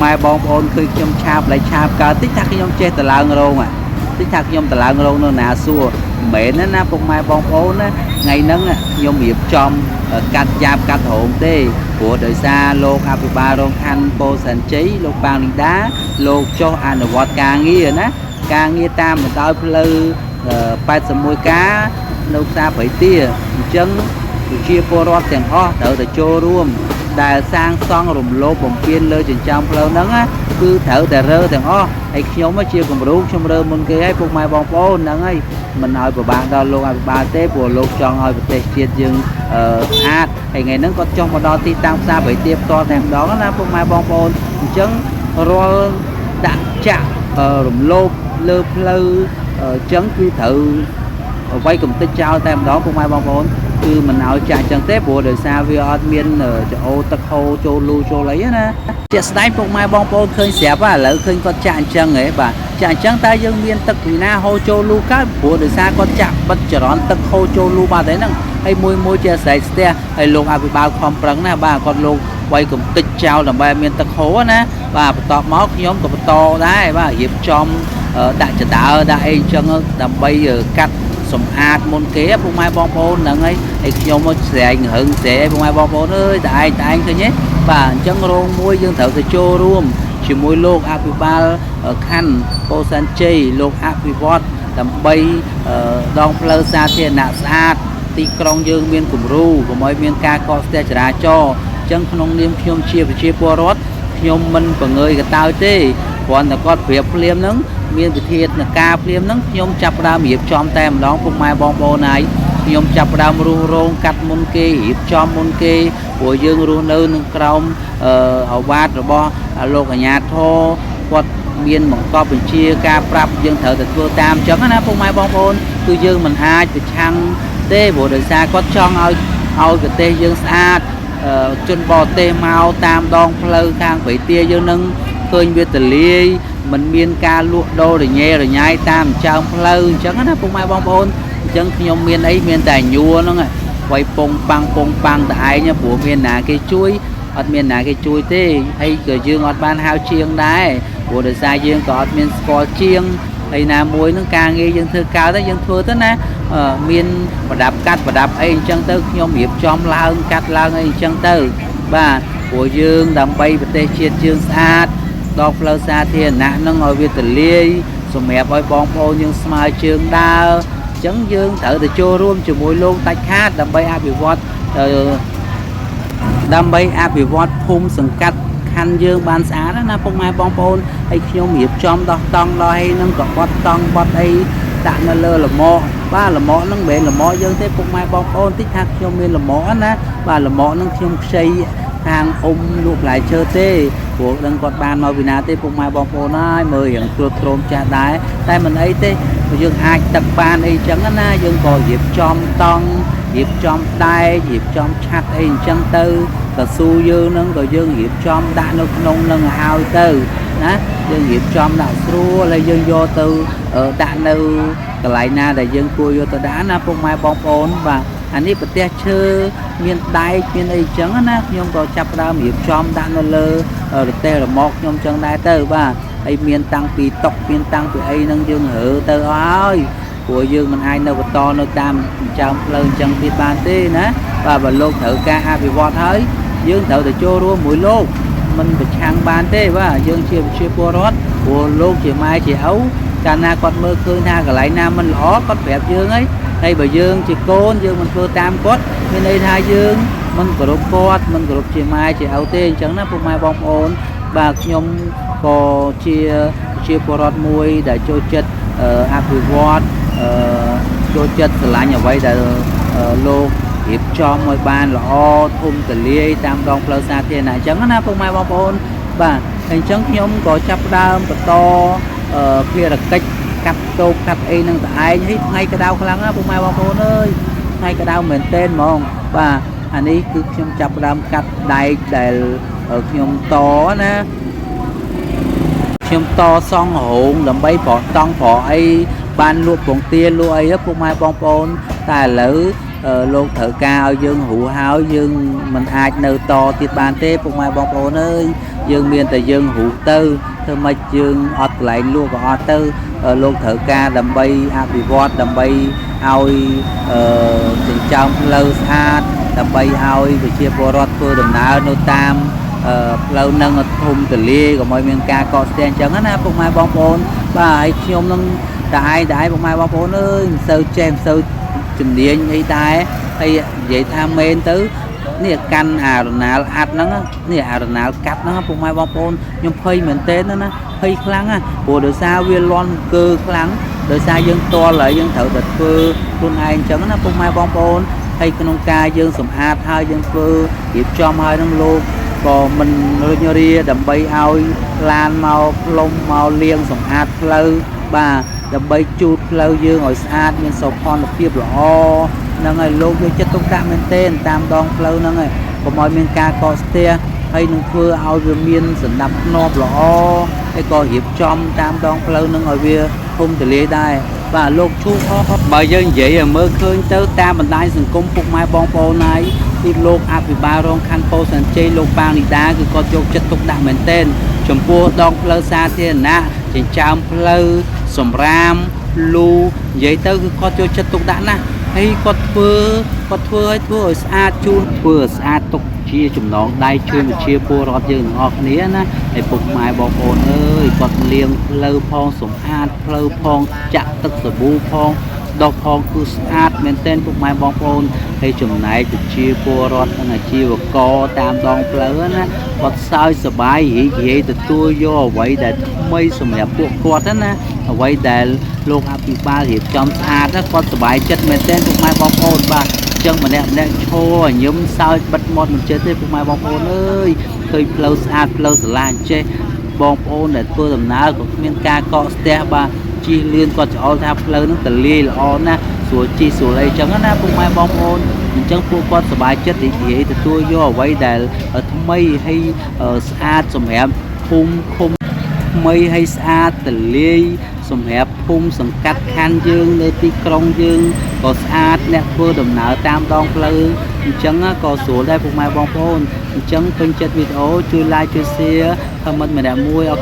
ម៉ែបងប្អូនឃើញខ្ញុំឆាបឡៃឆាបកើតតិចថាខ្ញុំចេះតឡើងរោងតិចថាខ្ញុំតឡើងរោងនៅណាសួរមិនមែនណាពុកម៉ែបងប្អូនណាថ្ងៃហ្នឹងខ្ញុំរៀបចំកាត់យ៉ាបកាត់រោងទេព្រោះដោយសារលោកអភិបាលរងខណ្ឌពោធិ៍សែនជ័យលោកប៉ាងលីដាលោកចុះអនុវត្តការងារណាការងារតាមបណ្ដោយផ្លូវ81កានៅផ្សារព្រៃទាអញ្ចឹងប្រជាពលរដ្ឋទាំងអស់ត្រូវតែចូលរួមដែលសាងសង់រំលោភបំពានលើចិញ្ចើមផ្លូវហ្នឹងណាគឺត្រូវតែរើទាំងអស់ហើយខ្ញុំជាគំរូខ្ញុំរើមុនគេហើយពុកម៉ែបងប្អូនហ្នឹងហើយមិនឲ្យពិបាកដល់លោកអភិបាលទេព្រោះលោកចង់ឲ្យប្រទេសជាតិយើងស្អាតហើយថ្ងៃហ្នឹងគាត់ចុះមកដល់ទីតាំងផ្សារព្រៃទាផ្ទាល់តែម្ដងណាពុកម៉ែបងប្អូនអញ្ចឹងរាល់ដាក់ចាក់រំលោភលើផ្លូវអញ្ចឹងគឺត្រូវអ្វីកំតិចចោលតែម្ដងពុកម៉ែបងប្អូនគឺមិនឲ្យចាក់អញ្ចឹងទេព្រោះដោយសារវាអត់មានចអូទឹកហូរចូលលូចូលអីណាជាក់ស្ដែងពុកម៉ែបងប្អូនឃើញស្រាប់ឥឡូវឃើញគាត់ចាក់អញ្ចឹងហ៎បាទចាក់អញ្ចឹងតើយើងមានទឹកពីណាហូរចូលលូកើតព្រោះដោយសារគាត់ចាក់បិទចរន្តទឹកហូរចូលលូបាត់ហើយហ្នឹងហើយមួយមួយជាស្រែកស្ទះហើយលោកអភិបាលខំប្រឹងណាបាទគាត់លោកវាយកំតិចចោលដើម្បីមានទឹកហូរណាបាទបន្ទាប់មកខ្ញុំក៏បន្តដែរបាទរៀបចំដាក់ចដើដាក់អីអញ្ចឹងដើម្បីកាត់សម្អាតមុនគេពុកម៉ែបងប្អូនហ្នឹងហើយហើយខ្ញុំមកស្រែករឹងស្រែពុកម៉ែបងប្អូនអើយតែឯងតែឯងឃើញទេបាទអញ្ចឹងរោងមួយយើងត្រូវទៅចូលរួមជាមួយលោកអភិបាលខណ្ឌពោធិ៍សែនជ័យលោកអភិវឌ្ឍដើម្បីដងផ្លូវសាធារណៈស្អាតទីក្រុងយើងមានគំរូកុំឲ្យមានការកកស្ទះចរាចរណ៍អញ្ចឹងក្នុងនាមខ្ញុំជាប្រជាពលរដ្ឋខ្ញុំមិនបង្ើយកតើទេគ្រាន់តែគាត់ប្រៀបភ្លាមហ្នឹងមានវិធានការភ្លាមហ្នឹងខ្ញុំចាប់ផ្ដើមរៀបចំតែម្ដងពុកម៉ែបងប្អូនហើយខ្ញុំចាប់ផ្ដើមរុះរោងកាត់មុនគេរៀបចំមុនគេព្រោះយើងរស់នៅនឹងក្រោមអាវ៉ាតរបស់លោកអាជ្ញាធរគាត់មានបង្កប់បញ្ជាការប្រាប់យើងត្រូវតែធ្វើតាមអញ្ចឹងណាពុកម៉ែបងប្អូនគឺយើងមិនអាចប្រឆាំងទេព្រោះដោយសារគាត់ចង់ឲ្យប្រទេសយើងស្អាតជនបរទេសមកតាមដងផ្លូវខាងព្រៃទាយើងនឹងឃើញវាទលាយមិនមានការលក់ដូររញ៉េរញ៉ៃតាមចើមផ្លូវអញ្ចឹងណាពុកម៉ែបងប្អូនអញ្ចឹងខ្ញុំមានអីមានតែញួរហ្នឹងវាយពងប៉ាំងពងប៉ាំងតែឯងព្រោះមានណាគេជួយអត់មានណាគេជួយទេហើយក៏យើងអត់បានហៅជាងដែរព្រោះដោយសារយើងក៏អត់មានស្គាល់ជាងហើយណាមួយនឹងការងារយើងធ្វើកើតទៅយើងធ្វើទៅណាមានប្រដាប់កាត់ប្រដាប់អីអញ្ចឹងទៅខ្ញុំរៀបចំឡើងកាត់ឡើងអីអញ្ចឹងទៅបាទព្រោះយើងដើម្បីប្រទេសជាតិយើងស្អាតដល់ផ្លូវសាធារណៈនឹងឲ្យវាទលាយសម្រាប់ឲ្យបងប្អូនយើងស្មើជើងដើរអញ្ចឹងយើងត្រូវតែចូលរួមជាមួយលោកដាច់ខាតដើម្បីអភិវឌ្ឍដើម្បីអភិវឌ្ឍភូមិសង្កាត់ខណ្ឌយើងបានស្អាតណាពុកម៉ែបងប្អូនហើយខ្ញុំរៀបចំដោះតង់ដោះអីហ្នឹងក៏បត់តង់បត់អីដាក់នៅលើលម៉កបាទលម៉កហ្នឹងមិនមែនលម៉កយើងទេពុកម៉ែបងប្អូនតិចថាខ្ញុំមានលម៉កណាបាទលម៉កហ្នឹងខ្ញុំខ្ចីខាងអ៊ំលក់ផ្លែឈើទេព្រោះដឹងគាត់បានមកពីណាទេពុកម៉ែបងប្អូនហើយមើលរៀងត្រួតត្រោមចាស់ដែរតែមិនអីទេយើងអាចទឹកបានអីចឹងណាយើងក៏រៀបចំតង់រៀបចំដែករៀបចំឆាត់អីអញ្ចឹងទៅកស៊ូយើងហ្នឹងក៏យើងរៀបចំដាក់នៅក្នុងនឹងឲ្យទៅណាយើងរៀបចំដាក់ស្រួលហើយយើងយកទៅដាក់នៅកន្លែងណាដែលយើងគួរយកទៅដាក់ណាពុកម៉ែបងប្អូនបាទអានេះប្រទេសឈើមានដែកមានអីចឹងណាខ្ញុំក៏ចាប់ផ្ដើមរៀបចំដាក់នៅលើរទេះរមាក់ខ្ញុំចឹងដែរទៅបាទហើយមានតាំងពីតុកមានតាំងពីអីហ្នឹងយើងរើទៅអស់ហើយព្រោះយើងមិនអាចនៅបន្តនៅតាមចិញ្ចើមផ្លូវអញ្ចឹងទៀតបានទេណាបាទបើលោកត្រូវការអភិវឌ្ឍហើយយើងត្រូវតែចូលរួមមួយលោកមិនប្រឆាំងបានទេបាទយើងជាប្រជាពលរដ្ឋព្រោះលោកជាម៉ែជាឪកាលណាគាត់មើលឃើញថាកន្លែងណាមិនល្អគាត់ប្រាប់យើងហើយហើយបើយើងជាកូនយើងមិនធ្វើតាមគាត់មានន័យថាយើងមិនគោរពគាត់មិនគោរពជាម៉ែជាឪទេអញ្ចឹងណាពុកម៉ែបងប្អូនបាទខ្ញុំក៏ជាប្រជាពលរដ្ឋមួយដែលចូលចិត្តអភិវឌ្ឍចូលចិត្តស្រឡាញ់អ្វីដែលលោករៀបចំឲ្យបានល្អធំទូលាយតាមដងផ្លូវសាធារណៈអញ្ចឹងណាពុកម៉ែបងប្អូនបាទអញ្ចឹងខ្ញុំក៏ចាប់ផ្ដើមបន្តភារកិច្ចកាត់តូបកាត់អីនឹងតែឯងហើយថ្ងៃក្តៅខ្លាំងណាពុកម៉ែបងប្អូនអើយថ្ងៃក្តៅមែនទែនហ្មងបាទអានេះគឺខ្ញុំចាប់ផ្ដើមកាត់ដែកដែលខ្ញុំតណាខ្ញុំតសង់រោងដើម្បីប្រតង់ប្រអីបានលក់ពងទាលក់អីពុកម៉ែបងប្អូនតែឥឡូវ លោកត្រូវការឲ្យយើងរੂហើយយើងមិនអាចនៅតទៀតបានទេពុកម៉ែបងប្អូនអើយយើងមានតែយើងរੂទៅធ្វើម៉េចយើងអត់កន្លែងលក់ក៏អត់ទៅលោកត្រូវការដើម្បីអភិវឌ្ឍដើម្បីឲ្យចិញ្ចើមផ្លូវស្អាតដើម្បីឲ្យប្រជាពលរដ្ឋធ្វើដំណើរនៅតាមផ្លូវនឹងធំទលាយកុំឲ្យមានការកកស្ទះអញ្ចឹងណាពុកម៉ែបងប្អូនបាទហើយខ្ញុំនឹងតែឯងតែឯងពុកម៉ែបងប្អូនអើយមិនសូវចេះមិនសូវជំនាញអីដែរហើយនិយាយថាមែនទៅនេះកាន់អារណាលអាត់ហ្នឹងនេះអារណាលកាត់ហ្នឹងពុកម៉ែបងប្អូនខ្ញុំភ័យមែនទែនណាភ័យខ្លាំងណាព្រោះដោយសារវាលន់កើខ្លាំងដោយសារយើងតល់ហើយយើងត្រូវតែធ្វើខ្លួនឯងអញ្ចឹងណាពុកម៉ែបងប្អូនហើយក្នុងការយើងសម្អាតហើយយើងធ្វើរៀបចំហើយនឹងលោកក៏មិនរុញរាដើម្បីឲ្យឡានមកផ្លុំមកលាងសម្អាតផ្លូវបាទដើម្បីជូតផ្លូវយើងឲ្យស្អាតមានសោភ័ណភាពល្អហ្នឹងហើយលោកយកចិត្តទុកដាក់មែនទែនតាមដងផ្លូវហ្នឹងហើយកុំឲ្យមានការកកស្ទះហើយនឹងធ្វើឲ្យវាមានសណ្ដាប់ធ្នាប់ល្អហើយក៏រៀបចំតាមដងផ្លូវហ្នឹងឲ្យវាធំទូលាយដែរបាទលោកឈូសបើយើងនិយាយឲ្យមើលឃើញទៅតាមបណ្ដាញសង្គមពុកម៉ែបងប្អូនហើយគឺលោកអភិបាលរងខណ្ឌពោធិ៍សែនជ័យលោកប៉ាងនីដាគឺគាត់យកចិត្តទុកដាក់មែនទែនចំពោះដងផ្លូវសាធារណៈចិញ្ចើមផ្លូវសម្រាមលូនិយាយទៅគឺគាត់យកចិត្តទុកដាក់ណាស់ហើយគាត់ធ្វើឲ្យធ្វើឲ្យស្អាតជូនធ្វើឲ្យស្អាតទុកជាចំណងដៃជួយវិជាពលរដ្ឋយើងទាំងអស់គ្នាណាហើយពុកម៉ែបងប្អូនអើយគាត់លាងផ្លូវផងសម្អាតផ្លូវផងចាក់ទឹកសាប៊ូផងដោះផងគឺស្អាតមែនទែនពុកម៉ែបងប្អូនហើយចំណែកប្រជាពលរដ្ឋនិងអាជីវករតាមដងផ្លូវណាគាត់សើចសប្បាយរីករាយទទួលយកអ្វីដែលថ្មីសម្រាប់ពួកគាត់ណាអ្វីដែលលោកអភិបាលរៀបចំស្អាតណាគាត់សប្បាយចិត្តមែនទែនពុកម៉ែបងប្អូនបាទចឹងម្នាក់ម្នាក់ឈរញឹមសើចបិទមាត់មិនចេះទេពុកម៉ែបងប្អូនអើយឃើញផ្លូវស្អាតផ្លូវស្រឡាញ់ចេះបងប្អូនដែលធ្វើដំណើរក៏គ្មានការកកស្ទះបាទជិះលឿនគាត់ច្អល់ថាផ្លូវហ្នឹងទលាយល្អណាស់ស្រួលជិះស្រួលអីចឹងណាពុកម៉ែបងប្អូនអញ្ចឹងពួកគាត់សប្បាយចិត្តរីករាយទទួលយកអ្វីដែលថ្មីហើយស្អាតសម្រាប់ភូមិឃុំថ្មីហើយស្អាតទលាយសម្រាប់ភូមិសង្កាត់ខណ្ឌយើងនៅទីក្រុងយើងក៏ស្អាតអ្នកធ្វើដំណើរតាមដងផ្លូវអញ្ចឹងក៏ស្រួលដែរពុកម៉ែបងប្អូនអញ្ចឹងពេញចិត្តវីដេអូជួយ like ជួយ share comment ម្នាក់មួយអរ